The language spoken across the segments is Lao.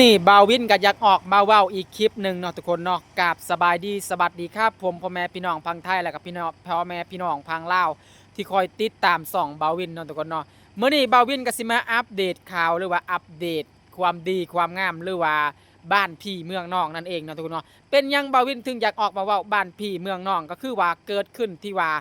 ນີ້ ບ່າວວິນກໍຢາກອອກມາເວົ້າອີກຄລິບໜຶ່ງເນາະທຸກຄົນເນາະ. ກາບສະບາຍດີ ສະຫວັດດີຄັບ ຜົມພໍ່ແມ່ພີ່ນ້ອງຝັ່ງໄທ ແລະກໍພີ່ນ້ອງ ພໍ່ແມ່ພີ່ນ້ອງຝັ່ງລາວ ທີ່ຄອຍຕິດຕາມຊ່ອງບ່າວວິນເນາະທຸກຄົນເນາະ. ມື້ນີ້ບ່າວວິນກໍຊິມາອັບເດດຂ່າວ ຫຼືວ່າອັບເດດຄວາມດີຄວາມງາມ ຫຼືວ່າບ້ານພີ່ເມືອງນ້ອງນັ້ນເອງເນາະທຸກຄົນເນາະ. ເປັນຫຍັງບ່າວວິນເຖິງຢາກອອກມາເວົ້າບ້ານພີ່ເມືອງນ້ອງ ກໍຄືວ່າເກີດຂຶ້ນທີ່ວ່າ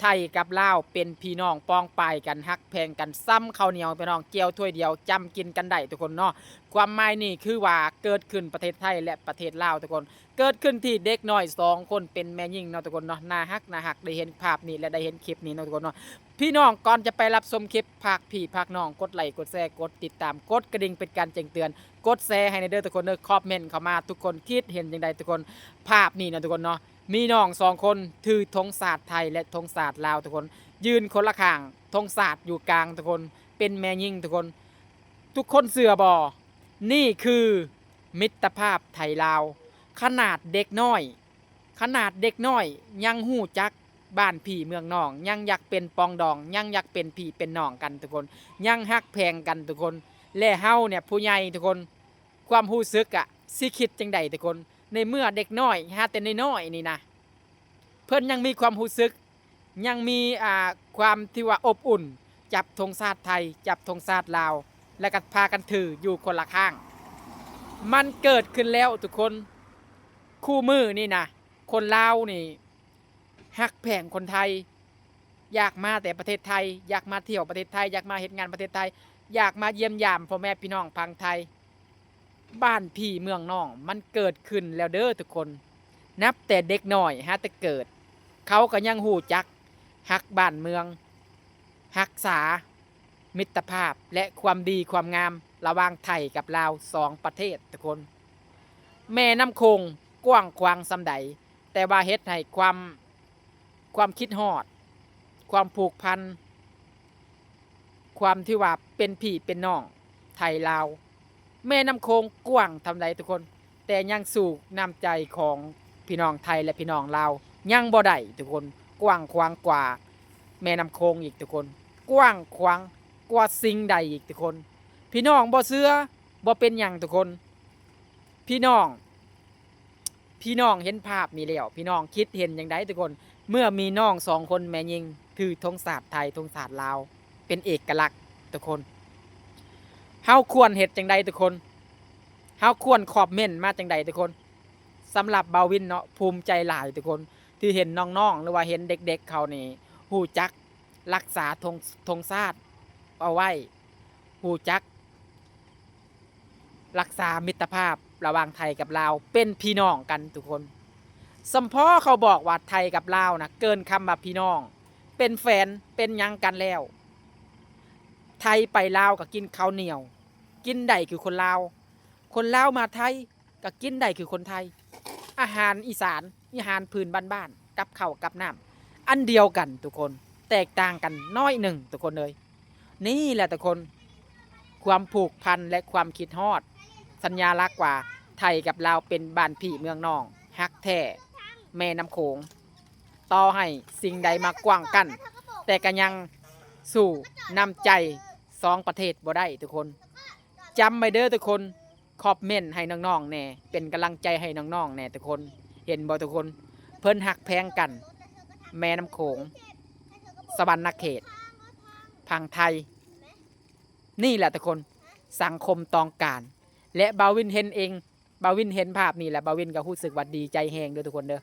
ໄທກັບລາວເປັນພີ່ນ້ອງ ປອງປາຍກັນ ຮັກແພງກັນ ຊ່ຳເຂົ້າໜຽວ ພີ່ນ້ອງ ແຈ່ວຖ້ວຍດຽວ ຈ້ຳກິນກັນໄດ້ທຸກຄົນເນາະ. ຄວາມໝາຍນີ້ຄືວ່າເກີດຂຶ້ນປະເທດໄທ ແລະ ປະເທດລາວທຸກຄົນ. ເກີດຂຶ້ນທີ່ເດັກນ້ອຍສອງຄົນເປັນແມ່ຍິງເນາະທຸກຄົນເນາະ. ໜ້າຮັກ ໜ້າຮັກ ໄດ້ເຫັນພາບນີ້ ແລະ ໄດ້ເຫັນຄລິບນີ້ເນາະທຸກຄົນເນາະ. ພີ່ນ້ອງ ກ່ອນຈະໄປຮັບຊົມຄລິບ ຝາກພີ່ຝາກນ້ອງກົດໄລ ກົດແຊ ກົດຕິດຕາມ ກົດກະດິ່ງເປັນການແຈ້ງເຕືອນ ກົດແຊໃຫ້ແດ່ເດີທຸກຄົນເດີ. ຄອມເມັນເຂົ້າມາ ທຸກຄົນຄິດເຫັນຈັ່ງໃດທຸກຄົນ ພາບນີ້ເນາະທຸກຄົນເນາະ. ມີນ້ອງສອງຄົນຖືທຸງຊາດໄທ ແລະ ທຸງຊາດລາວທຸກຄົນ ຢືນຄົນລະຂ້າງ ທຸງຊາດຢູ່ກາງທຸກຄົນ ເປັນແມ່ຍິງທຸກຄົນ. ທຸກຄົນເຊື່ອບໍ່? ນີ້ຄືມິດຕະພາບໄທລາວ. ຂະໜາດເດັກນ້ອຍ ຂະໜາດເດັກນ້ອຍຍັງຮູ້ຈັກບ້ານພີ່ເມືອງນ້ອງ ຍັງຢາກເປັນປອງດອງ ຍັງຢາກເປັນພີ່ເປັນນ້ອງກັນທຸກຄົນ ຍັງຮັກແພງກັນທຸກຄົນ. ແລະ ເຮົາເນຍຜູ້ໃຫຍ່ທຸກຄົນ ຄວາມຮູ້ສຶກອະ ຊິຄິດຈັ່ງໃດທຸກຄົນ ໃນເມື່ອເດັກນ້ອຍ ຫາແຕ່ນ້ອຍໆນີ້ນະ ເພິ່ນຍັງມີຄວາມຮູ້ສຶກ ຍັງມີ ອ່າ ຄວາມທີ່ວ່າອົບອຸ່ນ ຈັບທຸງຊາດໄທ ຈັບທຸງຊາດລາວ ແລ້ວກໍພາກັນຖືຢູ່ຄົນລະຂ້າງ. ມັນເກີດຂຶ້ນແລ້ວທຸກຄົນ. ຄູ່ມື້ນີ້ນະ ຄົນລາວນີ້ຮັກແພງຄົນໄທ ຢາກມາແຕ່ປະເທດໄທ ຢາກມາທ່ຽວປະເທດໄທ ຢາກມາເຮັດງານປະເທດໄທ ຢາກມາຢ້ຽມຢາມພໍ່ແມ່ພີ່ນ້ອງຝັ່ງໄທ. ບ້ານພີ່ເມືອງນ້ອງ ມັນເກີດຂຶ້ນແລ້ວເດີທຸກຄົນ. ນັບແຕ່ເດັກນ້ອຍຫາແຕ່ເກີດ ເຂົາກໍຍັງຮູ້ຈັກຮັກບ້ານເມືອງ ຮັກສາມິດຕະພາບ ແລະ ຄວາມດີຄວາມງາມລະຫວ່າງໄທກັບລາວ ສອງປະເທດທຸກຄົນ. ແມ່ນ້ຳໂຂງກວ້າງຂວາງສ່ຳໃດ ແຕ່ວ່າເຮັດໃຫ້ຄວາມ ຄວາມຄິດຮອດ ຄວາມຜູກພັນ ຄວາມທີ່ວ່າເປັນພີ່ເປັນນ້ອງໄທລາວ. ແມ່ນ້ຳໂຂງກວ້າງສ່ຳໃດທຸກຄົນ ແຕ່ຍັງສູ້ນ້ຳໃຈຂອງພີ່ນ້ອງໄທ ແລະ ພີ່ນ້ອງລາວຍັງບໍ່ໄດ້ທຸກຄົນ. ກວ້າງຂວາງກວ່າແມ່ນ້ຳໂຂງອີກທຸກຄົນ ກວ້າງຂວາງກວ່າສິ່ງໃດອີກທຸກຄົນ. ພີ່ນ້ອງບໍ່ເຊື່ອ ບໍ່ເປັນຫຍັງທຸກຄົນ. ພີ່ນ້ອງ ພີ່ນ້ອງເຫັນພາບນີ້ແລ້ວ ພີ່ນ້ອງຄິດເຫັນຈັ່ງໃດທຸກຄົນ? ເມື່ອມີນ້ອງສອງຄົນແມ່ຍິງຖືທຸງຊາດໄທ ທຸງຊາດລາວ ເປັນເອກະລັກທຸກຄົນ ເຮົາຄວນເຮັດຈັ່ງໃດທຸກຄົນ? ເຮົາຄວນຄອມເມັນມາຈັ່ງໃດທຸກຄົນ? ສຳລັບບ່າວວິນເນາະ ພູມໃຈຫຼາຍທຸກຄົນ ທີ່ເຫັນນ້ອງໆ ຫຼືວ່າເຫັນເດັກໆເຂົານີ້ຮູ້ຈັກ ລັກສາທົງ ທົງຊາດເອົາໄວ້ ຮູ້ຈັກລັກສາມິດຕະພາບລະຫວ່າງໄທກັບລາວ ເປັນພີ່ນ້ອງກັນທຸກຄົນ. ສຳພໍເຂົາບອກວ່າໄທກັບລາວນະ ເກີນຄຳວ່າພີ່ນ້ອງ ເປັນແຟນ ເປັນຫຍັງກັນແລ້ວ. ໄທໄປລາວກໍກິນເຂົ້າໜຽວ ກິນໄດ້ຄືຄົນລາວ ຄົນລາວມາໄທ ກໍກິນໄດ້ຄືຄົນໄທ. ອາຫານອີສານ ອາຫານພື້ນບ້ານໆ ກັບເຂົ້າກັບນ້ຳ ອັນດຽວກັນທຸກຄົນ ແຕກຕ່າງກັນໜ້ອຍໜຶ່ງທຸກຄົນເອີຍ. ນີ້ແຫຼະທຸກຄົນ ຄວາມຜູກພັນ ແລະ ຄວາມຄິດຮອດ ສັນຍາລັກວ່າໄທກັບລາວເປັນບ້ານພີ່ເມືອງນ້ອງ ຮັກແທ້ແມ່ນ້ຳໂຂງ. ຕໍ່ໃຫ້ສິ່ງໃດມາກວ້າງກັ້ນ ແຕ່ກໍຍັງສູ້ນ້ຳໃຈສອງປະເທດບໍ່ໄດ້ທຸກຄົນ. ຈຳໄວ້ເດີທຸກຄົນ ຄອມເມັນໃຫ້ນ້ອງໆແດ່ ເປັນກຳລັງໃຈໃຫ້ນ້ອງໆແດ່ທຸກຄົນ. ເຫັນບໍ່ທຸກຄົນ ເພິ່ນຮັກແພງກັນ ແມ່ນ້ຳໂຂງ ສະຫວັນນະເຂດ ຝັ່ງໄທ. ນີ້ແຫຼະທຸກຄົນ ສັງຄົມຕ້ອງການ ແລະ ບ່າວວິນເຫັນເອງ ບ່າວວິນເຫັນພາບນີ້ແລ້ວ ບ່າວວິນກໍຮູ້ສຶກວ່າດີໃຈແຮງເດີທຸກຄົນເດີ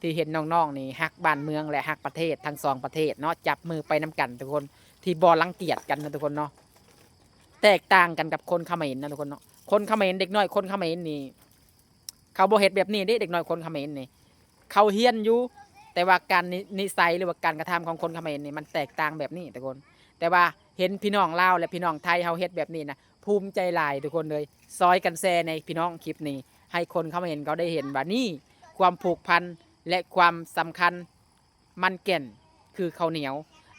ທີ່ເຫັນນ້ອງໆນີ້ຮັກບ້ານເມືອງ ແລະ ຮັກປະເທດ ທັງສອງປະເທດເນາະ ຈັບມືໄປນຳກັນທຸກຄົນ ທີ່ບໍ່ລັງກຽດກັນນະທຸກຄົນເນາະ. ແຕກຕ່າງກັນກັບຄົນຂະເໝນນະທຸກຄົນເນາະ ຄົນຂະເໝນ ເດັກນ້ອຍຄົນຂະເໝນນີ້ ເຂົາບໍ່ເຮັດແບບນີ້ເດ້ ເດັກນ້ອຍຄົນຂະເໝນນີ້ ເຂົາຮຽນຢູ່ ແຕ່ວ່າການນິ ນິໄສ ຫຼືວ່າການກະທຳຂອງຄົນຂະເໝນນີ້ ມັນແຕກຕ່າງແບບນີ້ທຸກຄົນ. ແຕ່ວ່າເຫັນພີ່ນ້ອງລາວ ແລະ ພີ່ນ້ອງໄທເຮົາເຮັດແບບນີ້ນະ ພູມໃຈຫຼາຍທຸກຄົນເອີຍ. ຊ່ອຍກັນແຊແດ່ພີ່ນ້ອງ ຄລິບນີ້ ໃຫ້ຄົນຂະເໝນເຂົາໄດ້ເຫັນວ່າ ນີ້ຄວາມຜູກພັນ ແລະ ຄວາມສຳຄັນ ມັນແກ່ນຄືເຂົ້າໜຽວ.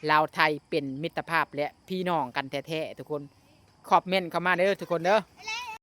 ລາວໄທເປັນມິດຕະພາບ ແລະ ພີ່ນ້ອງກັນແທ້ໆທຸກຄົນ. ຄອມເມັນເຂົ້າມາເດີທຸກຄົນເດີ.